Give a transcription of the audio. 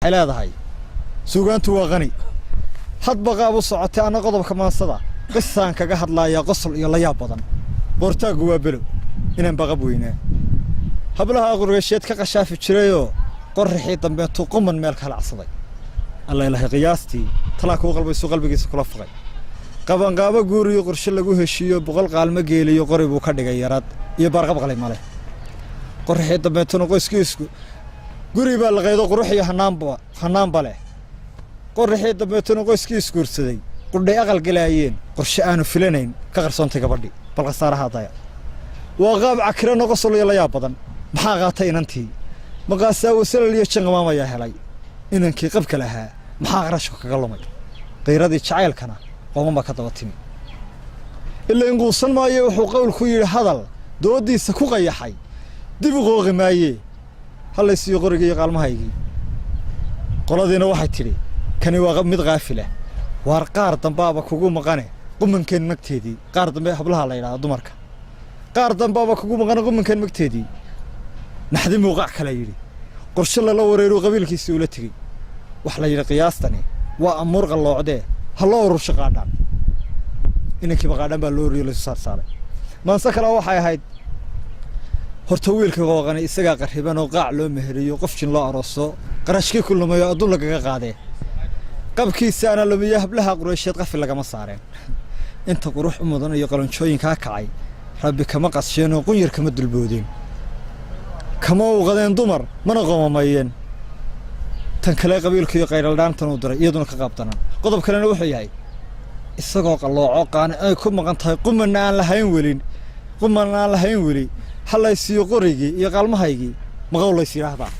Waxay leedahay suugaantu waa qani, hadba qaab u socotay. Anna qodobka maansada qisaan kaga hadlaayaa, qosol iyo layaab badan. Boortaaggu waa belo inaan baqab weynaa, hablaha qureysheed ka qashaafi jirayoo qorraxii dambeetuu quman meel ka halacsaday. Alla ilahay, qiyaastii talaa kuu qalbaysu qalbigiisa kula faqay. Qabanqaabo guur iyo qorshe lagu heshiiyo, 100 qaalmo geeliyo qori buu ka dhigay yarad iyo baarqab qalay male. Qorraxii dambeetuna qoyskiisku guri baa la qaydo, qurux iyo hanaanba hanaanba leh. Qorraxii dambeetuna qoyskii isguursaday qudhay aqal galaayeen, qorshe aanu filanayn ka qarsoontay gabadhii. Bal khasaaraha daya, waa qaab cakirano, qosol iyo layaab badan. Maxaa qaatay inantii? Maqaasaa wasalal iyo janqamaam ayaa helay. Inankii qabka lahaa maxaa qarashku kaga lumay? Qiiradii jacaylkana qooman baa ka daba timi. Ila inquusan maayo wuxuu qowl ku yidhi, hadal dooddiisa ku qayaxay dib u qooqi maayee, hallaysiiyo qorigii iyo qaalmahaygii. Qoladiina waxay tidhi, kani waa mid qaafilah, waar qaar dambaaba kugu maqane qumankeen magteedii. Qaar dambe hablaha la yidhahda, dumarka. Qaar dambaaba kugu maqane qumankeen magteedii. Naxdi muuqac kala yidhi, qorshe lala wareeruu qabiilkiisii ula tegey. Wax la yidhi, qiyaastani waa amuur qalloocdee, ha loo urursho qaadhaan. Inankiiba qaadhaan baa loo oriyo, laysu saarsaaray. Maanse kale waxay ahayd, horta wiilka qooqani isagaa qarriban oo qaac loo meheriyo, qof jin loo arooso, qarashkii ku lumayo, adduun lagaga qaadee. Qabkiisaana lumiye, hablaha qureysheed qafi lagama saareen. Inta qurux u mudan iyo qalanjooyinkaa kacay rabbi kama qassheenoo qunyar kama dulboodeen, kama uuqadeen dumar, mana qoomamayeen. Tan kale, qabiilka iyo qayraldhaantan uu diray iyaduna ka qaabdanan. Qodob kalena wuxuu yahay, isagoo qallooco qaani ay ku maqan tahay, qumanna aan lahayn welin, qumanna aan lahayn weli, halaysiiyo qorigii iyo qaalmahaygii, maqow lays yidhaahdaa.